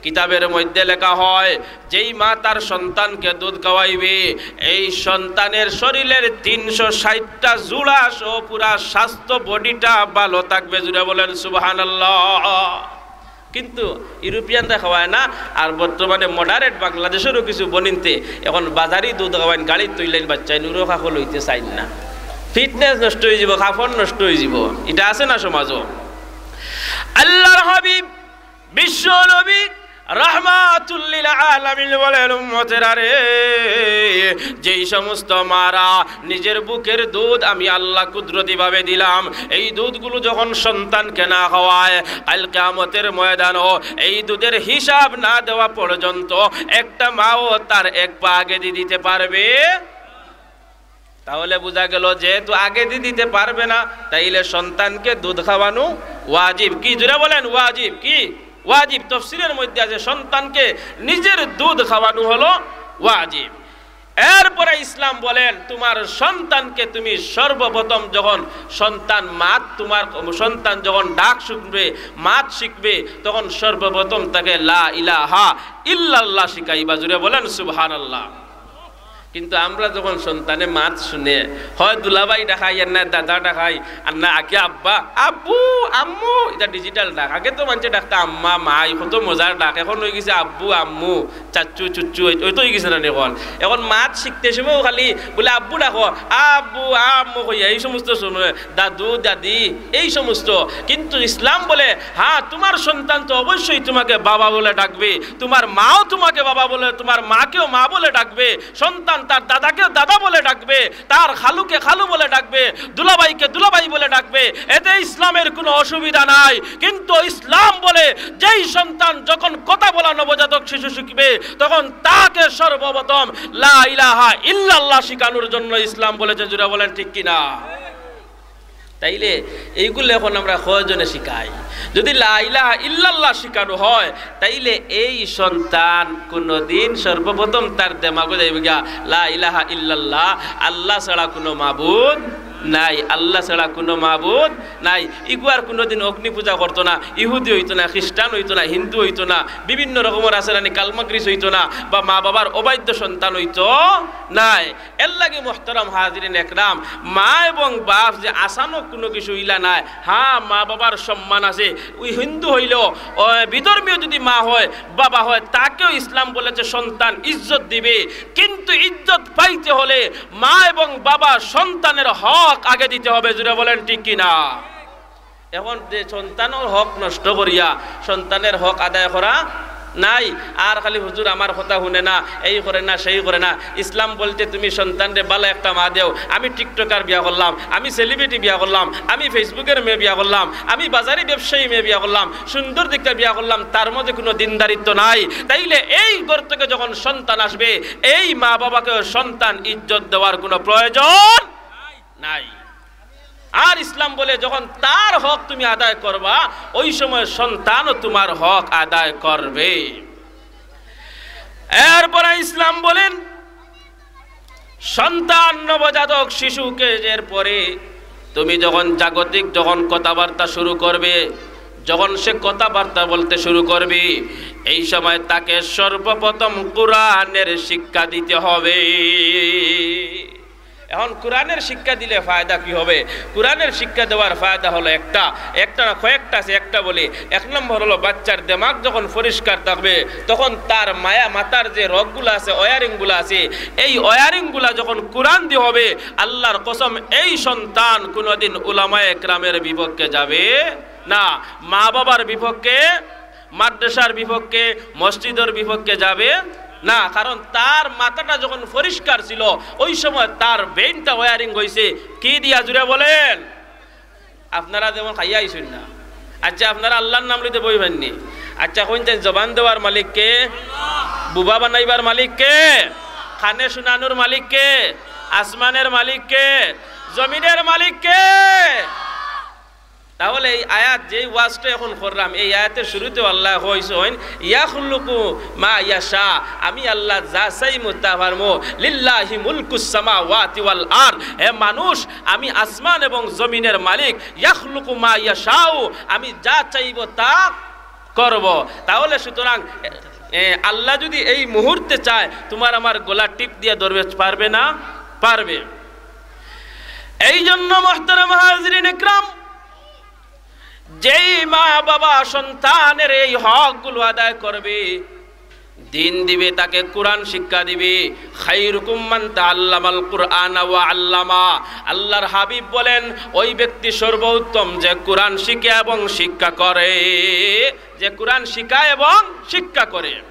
কিতাবের মধ্যে লেখা হয়, যেই মা তার সন্তানকে দুধ খাওয়াইবে, এই সন্তানের শরীরের তিনশো ষাটটা জোড়া সহ পুরা স্বাস্থ্য বডিটা ভালো থাকবে। জুরে বলেন সুবহানাল্লাহ। কিন্তু ইউরোপিয়ানরা খাওয়ায় না, আর বর্তমানে মডারেট বাংলাদেশেরও কিছু বইন্তে এখন বাজারি দুধ খাওয়াইন, গাড়িত তুলইন, বাচ্চাইন উরো খাকো লইতে চাইন না। ফিটনেস নষ্ট অই যিব, কাপড় নষ্ট অই যিব, ইটা আছে না সমাজও? আল্লাহর হাবিব, বিশ্ব নবী, রাহমাতুল লিল আলামিন বলেন, উম্মতেরা রে, যেই সমস্ত মারা নিজের বুকের দুধ আমি আল্লাহ কুদরতিভাবে দিলাম, এই দুধগুলো যখন সন্তানকে না খাওয়ায়, কাল কিয়ামতের ময়দানও এই দুধের হিসাব না দেওয়া পর্যন্ত একটা মাও তার এক পা আগে দিয়ে দিতে পারবে। তাহলে বুঝা গেল, যেহেতু আগে দিয়ে দিতে পারবে না, তাইলে সন্তানকে দুধ খাওয়ানো ওয়াজিব। কি জুরে বলেন? ওয়াজিব। কি ওয়াজিব? তফসিরের মধ্যে আছে, সন্তানকে নিজের দুধ খাওয়ানো হলো ওয়াজিব। এরপরে ইসলাম বলেন, তোমার সন্তানকে তুমি সর্বপ্রথম যখন সন্তান মাত, তোমার সন্তান যখন ডাক শুনবে, মাত শিখবে, তখন সর্বপ্রথম তাকে লা ইলাহা ইল্লাল্লাহ শিখাইবা। জুরে বলেন সুবহানাল্লাহ। কিন্তু আমরা যখন সন্তানে মাত শুনে, হয় দুলাভাই ডাকাই, আর না দাদা ডাকাই, আর না আগে আব্বা, আব্বু, আম্মু, ইটা ডিজিটাল ডাক। আগে তো মানষে ডাকতা আম্মা, মাই, কত মজার ডাক। এখন অই গেছে আব্বু, আম্মু, চাচ্চু, চুচ্চু, ওই, ওই তো অই গেছে না এখন। এখন মাত শিখতে সময়ও খালি বলে আব্বু ডাকো, আব্বু, আম্মু কইয়া, এই সমস্ত সময় দাদু, দাদি, এই সমস্ত। কিন্তু ইসলাম বলে, হ্যাঁ, তোমার সন্তান তো অবশ্যই তোমাকে বাবা বলে ডাকবে, তোমার মাও তোমাকে বাবা বলে, তোমার মাকেও মা বলে ডাকবে, সন্তান তার দাদাকেও দাদা বলে ডাকবে, তার খালুকে খালু বলে ডাকবে, দুলাভাইকে দুলাভাই বলে ডাকবে, এতে ইসলামের কোনো অসুবিধা নাই। কিন্তু ইসলাম বলে, যেই সন্তান যখন কথা বলা নবজাতক শিশু শিখবে, তখন তাকে সর্বপ্রথম লা ইলাহা ইল্লাল্লাহ শিখানোর জন্য ইসলাম বলেছে। জুরে বলেন, ঠিক কি না? তাইলে এইগুলো এখন আমরা কয়জনে শিখাই? যদি লা ইলাহা ইল্লাল্লাহ শিখানো হয়, তাইলে এই সন্তান কোনোদিন সর্বপ্রথম তার দেমাগো যাইবে গিয়া লা ইলাহা ইল্লাল্লাহ, আল্লাহ ছাড়া কোনো মাবুদ নাই, আল্লাহ ছাড়া কুনু মাবুদ নাই। ইগুয়ার কুনুদিন অগ্নি পূজা করতো না, ইহুদি অইতো না, খ্রিস্টান অইতো না, হিন্দু অইতো না, বিভিন্ন রকমর আছে নানি, কালমাকরিস অইতো না, বা মা বাবার অবাধ্য সন্তান অইতো নায়। এরলাগি মোহতারাম হাজিরিন একরাম, মা এবং বাপ যে আচানক কুনু কিছু ইলা নায়। হ্যাঁ, মা বাবার সম্মান আছে। ওই হিন্দু হইলেও, ও, বিধর্মীয় যদি মা হয়, বাবা হয়, তাকেও ইসলাম বলেছে সন্তান ইজ্জত দিবে। কিন্তু ইজ্জত পাইতে হলে মা এবং বাবা সন্তানের হক আগে দিতে হবে। জুরে বলেন, ঠিক কি না? এখন যে সন্তানর হক নষ্ট করিয়া সন্তানের হক আদায় করা নাই, আর খালি হুজুর আমার কথা হুনে না, এই করে না, সেই করে না। ইসলাম বলতে তুমি সন্তানরে ভালা একটা মা দেও। আমি টিকটকার বিয়া করলাম, আমি সেলিব্রিটি বিয়া করলাম, আমি ফেসবুকের মেয়ে বিয়া করলাম, আমি বাজারি ব্যবসায়ী মেয়ে বিয়া করলাম, সুন্দর দেখতে বিয়া করলাম, তার মধ্যে কুনু দিনদারিত্ব নাই। তাইলে এই ঘর থেকে যখন সন্তান আসবে, এই মা বাবাকে সন্তান ইজ্জত দেওয়ার কুনু প্রয়োজন নাই। আর ইসলাম বলে, যখন তার হক তুমি আদায় করবা, ওই সময় সন্তানও তোমার হক আদায় করবে। এরপরে ইসলাম বলেন, সন্তান নবজাতক শিশুকে, এরপরে তুমি যখন জাগতিক, যখন কথাবার্তা শুরু করবে, যখন সে কথাবার্তা বলতে শুরু করবে, এই সময় তাকে সর্বপ্রথম কোরআনের শিক্ষা দিতে হবে। এখন কোরআনের শিক্ষা দিলে ফায়দা কি হবে? কোরআনের শিক্ষা দেওয়ার ফায়দা হলো একটা, একটা না, কয়েকটা আছে, একটা বলি। এক নম্বর হলো, বাচ্চার দিমাগ যখন পরিষ্কার থাকবে, তখন তার মায়া, মাথার যে রগগুলা আছে, ওয়ারিংগুলা আছে, এই ওয়ারিংগুলা যখন কোরআন দিয়ে হবে, আল্লাহর কসম, এই সন্তান কোনোদিন উলামায়ে কেরামের বিপক্ষে যাবে না, মা বাবার বিপক্ষে, মাদ্রাসার বিপক্ষে, মসজিদের বিপক্ষে যাবে না। কারণ তার মাথাটা যখন পরিষ্কার ছিল, ওই সময় তার ব্রেইনটা ওয়ারিং হইছে কি দিয়া, জুরে বলেন? আপনারা যেমন খাইয়া আইছইন না। আচ্ছা, আপনারা আল্লাহর নাম লইতে বই পাইননি? আচ্ছা, কইন চাইন, জবান দেওয়ার মালিক কে? বুবা বানাইবার মালিক কে? কানে শুনানোর মালিক কে? আসমানের মালিক কে? জমিনের মালিক কে? তাহলে এই আয়াত, যেই ওয়াজটা এখন করলাম, এই আয়াতের শুরুতেও আল্লাহ কইছইন, "ইয়াখলুকু মা ইয়াশা", আমি আল্লাহ যা চাইমু তা পারমু, "লিল্লাহি মুলকুস সামাওয়াতি ওয়াল আরদ", হে মানুষ, আমি আসমান এবং জমিনের মালিক, "ইয়াখলুকু মা ইয়াশাউ", আমি যা চাইব তা করব। তাহলে সুতরাং, এ, আল্লাহ যদি এই মুহূর্তে চায়, তোমার আমার গলা টিপ দিয়ে ধরবে, পারবে না? পারবে। এই জন্য মোহতারাম হাজিরিন ইকরাম, যেই মা বাবা সন্তানের এই হকগুলো আদায় করবে, দিন দিবে, তাকে কোরআন শিক্ষা দিবে, খাইরুকুম মান তাআল্লামাল কুরআনা ওয়া আল্লামা। আল্লাহর হাবিব বলেন, ওই ব্যক্তি সর্বোত্তম যে কোরআন শিখে এবং শিক্ষা করে, যে কোরআন শিখায় এবং শিক্ষা করে।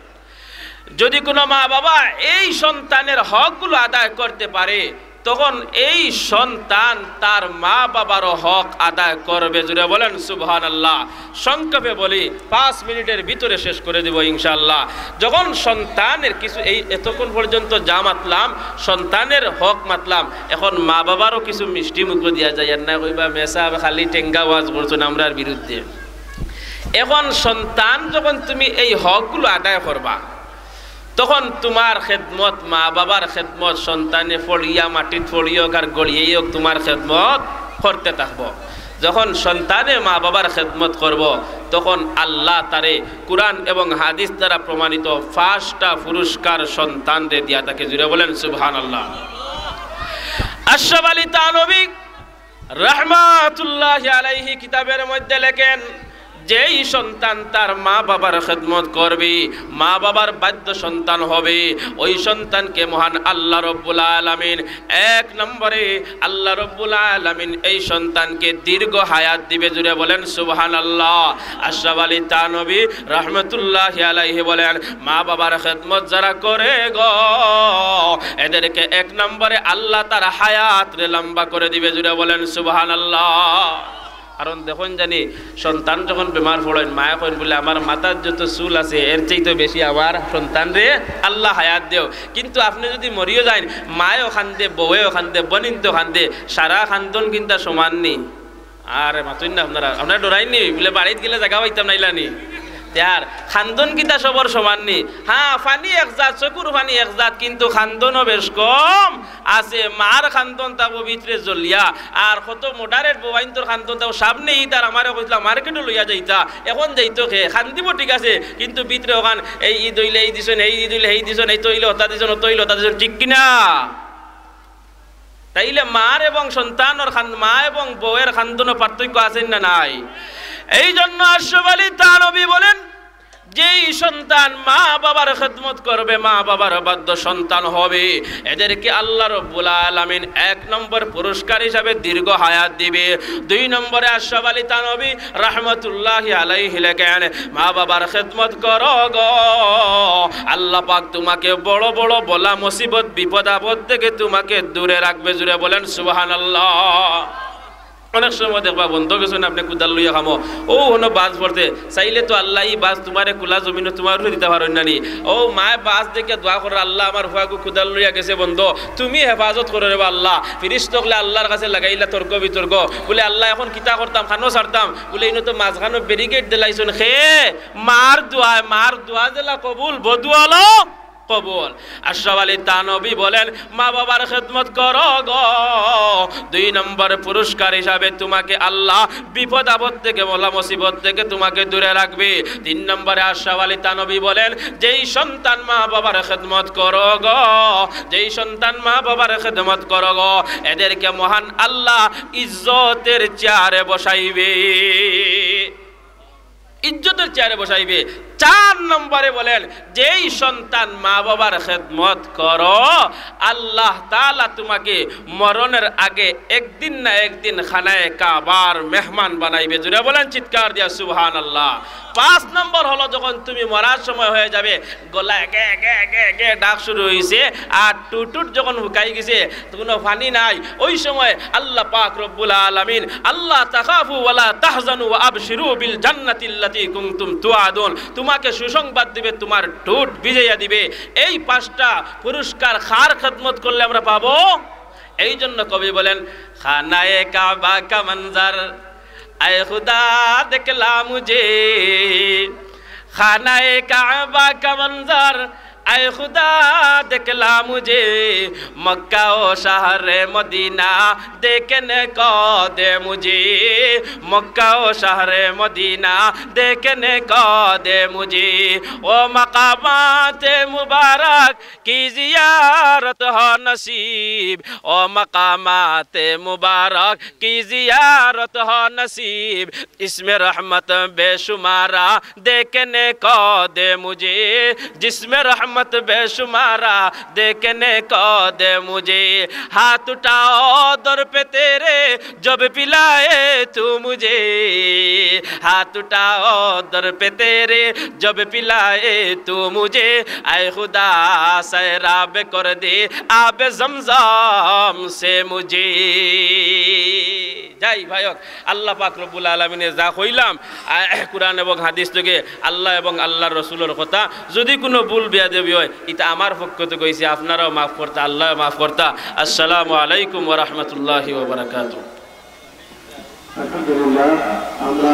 যদি কোনো মা বাবা এই সন্তানের হকগুলো আদায় করতে পারে, তখন এই সন্তান তার মা বাবারও হক আদায় করবে। জুরে বলেন সুবহানাল্লাহ। সংক্ষেপে বলি, পাঁচ মিনিটের ভিতরে শেষ করে দিব ইনশাআল্লাহ। যখন সন্তানের কিছু, এই এতক্ষণ পর্যন্ত যা মাতলাম, সন্তানের হক মাতলাম, এখন মা বাবারও কিছু মিষ্টি মুখ দিয়া যায়। আর না কইবা, "মেসাব খালি টেঙ্গা ওয়াজ করছইন আমরার বিরুদ্ধে।" এখন সন্তান যখন তুমি এই হকগুলো আদায় করবা, তখন তোমার খেদমত, মা বাবার খেদমত, সন্তানে ফড়িয়া মাটিত ফড়িয়া হোক আর গড়িয়া হোক, তোমার খেদমত করতে থাকবো। যখন সন্তানে মা বাবার খেদমত করব, তখন আল্লাহ তারে কোরআন এবং হাদিস দ্বারা প্রমাণিত পাঁচটা পুরস্কার সন্তানরে দিয়া থাকে। জুরে বলেন সুবহানাল্লাহ। আশরাফ আলী থানভী রহমাতুল্লাহি আলাইহি কিতাবের মধ্যে লেখেন, যেই সন্তান তার মা বাবার খেদমত করবে, মা বাবার বাধ্য সন্তান হবে, ওই সন্তানকে মহান আল্লাহ রব্বুল আলামিন, এক নম্বরে আল্লাহ রব্বুল আলামিন এই সন্তানকে দীর্ঘ হায়াত দিবে। জুরে বলেন সুবহানাল্লাহ। আশরাফ আলী থানভী রহমতুল্লাহি আলাইহি বলেন, মা বাবার খেদমত যারা করে গো, এদেরকে এক নম্বরে আল্লাহ তার হায়াতরে লম্বা করে দিবে। জুরে বলেন সুবহানাল্লাহ। কারণ দেখইন জানি, সন্তান যখন বেমার পড়ইন, মায়ে কইন বুলে, "আমার মাথার যত চুল আছে, এর চাইতে বেশি আমার সন্তানরে আল্লাহ হায়াত দেও।" কিন্তু আপনে যদি মরিও যাইন, মায়েও কান্দে, বউয়েও কান্দে, বনিন্তেও কান্দে, সারা কান্দন কিন্তা সমান নি। আরে মাতইন না আপনারা, আপনারা ডরাইন নি বুলে, "বাড়িত গেলে জাগা পাইতাম নাইলা নি।" আর খান্দন কিতা সবর সমান নি? হ্যাঁ, ফানি এক জাত, চকুর ফানি এক জাত, কিন্তু খান্দনও বেশ কম আছে। মার খান্দন তাবো ভিতরে জ্বলিয়া, আর কত moderate বউয়াইন্তর খান্দন তাবো সামনে ইতা আর আমারে কইছলা মার্কেটো লইয়া যাইতা, এখন যাইতো খে, খান্দিবো ঠিক আছে, কিন্তু ভিতরে অখান এই ইদ অইলে এই দিছইন, এই ইদ অইলে এই দিছইন, এই তো অইলে হতা দিছইন, অত অইলে হতা দিছইন, ঠিক কিনা? তাইলে মার এবং সন্তানর খান-, মা এবং বউয়ের খান্দনো পার্থক্য আছে না নাই? এই জন্য আশরাফ আলী থানভী বলেন, যেই সন্তান মা বাবার খেদমত করবে, মা বাবার বাধ্য সন্তান হবে, এদেরকে আল্লাহ রব্বুল আলামিন এক নম্বর পুরস্কার হিসাবে দীর্ঘ হায়াত দিবে। দুই নম্বরে আশরাফ আলী থানভী রহমতুল্লাহি আলাইহি লেখেন, মা বাবার খেদমত করো গো, আল্লাহ পাক তোমাকে বড় বড় বলা মুসিবত বিপদ আপদ থেকে তোমাকে দূরে রাখবে। জুরে বলেন সুবহানাল্লাহ। অনেক সময় দেখবা বন্ধ গেছইন আপনে কুদাল লইয়া কামো, অউ হনো বাজ পড়তে চাইলে তো আল্লায় ই বাজ তোমারে কুলা জমিনো তোমার উপরে দিতা পারইন না নি। অউ মায় বাজ দেখিয়া দোয়া কররা, আল্লাহ আমার ফুয়াগু কুদাল লইয়া গেছে বন্ধ, তুমি হেফাজত করো রে বা আল্লাহ। ফিরিস্তা অকলে আল্লাহর কাছে লাগাইলা তর্ক বিতর্ক, বুলে আল্লাহ এখন কিতা করতাম, কানো ছাড়তাম, বুলে ইনো তো মাঝখানো ব্যারিকেড দিলাইছইন খে, মার দোয়ায়, মার দোয়া যেলা কবুল, বদুয়া অলো কবুল। আশরাফ আলী থানভী বলেন, মা বাবার খেদমত করো গো, দুই নম্বর পুরস্কার হিসাবে তোমাকে আল্লাহ বিপদ আপদ থেকে, বলা মুসিবত থেকে তোমাকে দূরে রাখবে। তিন নম্বরে আশরাফ আলী থানভী বলেন, যেই সন্তান মা বাবার খেদমত করো গো, যেই সন্তান মা বাবার খেদমত করো গো, এদেরকে মহান আল্লাহ ইজ্জতের চেয়ারে বসাইবে, ইজ্জতের চেয়ারে বসাইবে। চার নম্বরে বলেন, যেই সন্তান মা বাবার খেদমত করো, আল্লাহ তাআলা তোমাকে মরণের আগে একদিন না একদিন খানায়ে কাবার মেহমান বানাইবে। জুরে বলেন চিৎকার দিয়া সুবহানাল্লাহ। পাঁচ নম্বর হলো, যখন তুমি মরার সময় হয়ে যাবে, গলায় গে গে গে গে ডাক শুরু হইছে, আর টুটুট যখন হুকাই গেছে, কোনো পানি নাই, ওই সময় আল্লাহ পাক রব্বুল আলামিন, আল্লাহ তাখাফু ওয়ালা তাহজানু ওয়া আবশিরু বিল জান্নাতিল্লাতি কুনতুম তুআদুন, তোমাকে সুসংবাদ দিবে, তোমার টুট ভিজাইয়া দিবে। এই পাঁচটা পুরস্কার কার খেদমত করলে আমরা পাবো? এই জন্য কবি বলেন, খানায়ে কাবা কা মঞ্জর, আয় খুদা দেখলা মুঝে, খানায়ে কাবা কা মঞ্জর, আয় খুদা দেখলা মুঝে, মক্কা ও শহরে মদিনা দেখনে কো দে মুঝে, মক্কা ও শহরে মদিনা দেখনে কো দে মুঝে, ও মাকামাতে মুবারক কি জিয়ারত হো নসিব, ও মাকামাতে মুবারক কি জিয়ারত হো নসিব, ইসমে রহমত বেশুমারা দেখনে কো দে মুঝে, জিসমে রহমত বেশুমারা দেখনে কো দে মুঝে, হাত উঠাও দর পে তেরে জব পিলায়ে তু মুঝে, হাত উঠাও দর পে তেরে জব পিলায়ে তু মুঝে, আয় খুদা সয়রাব কর দে আবে জমজম সে মুঝে। যাই ভাই হোক, আল্লাহ পাক রব্বুল আলামিনে যা কইলাম, আহ, কোরআন এবং হাদিস থেকে, আল্লাহ এবং আল্লাহর রসুলর কথা, যদি কোনো ভুল বেয়াদবি হয়, ইটা আমার পক্ষ থেকে কইছি, আপনারাও মাফ করতা, আল্লাহ মাফ করতা। আসসালামু আলাইকুম ওয়া রাহমাতুল্লাহি ওয়া বারাকাতুহু। আলহামদুলিল্লাহ, আমরা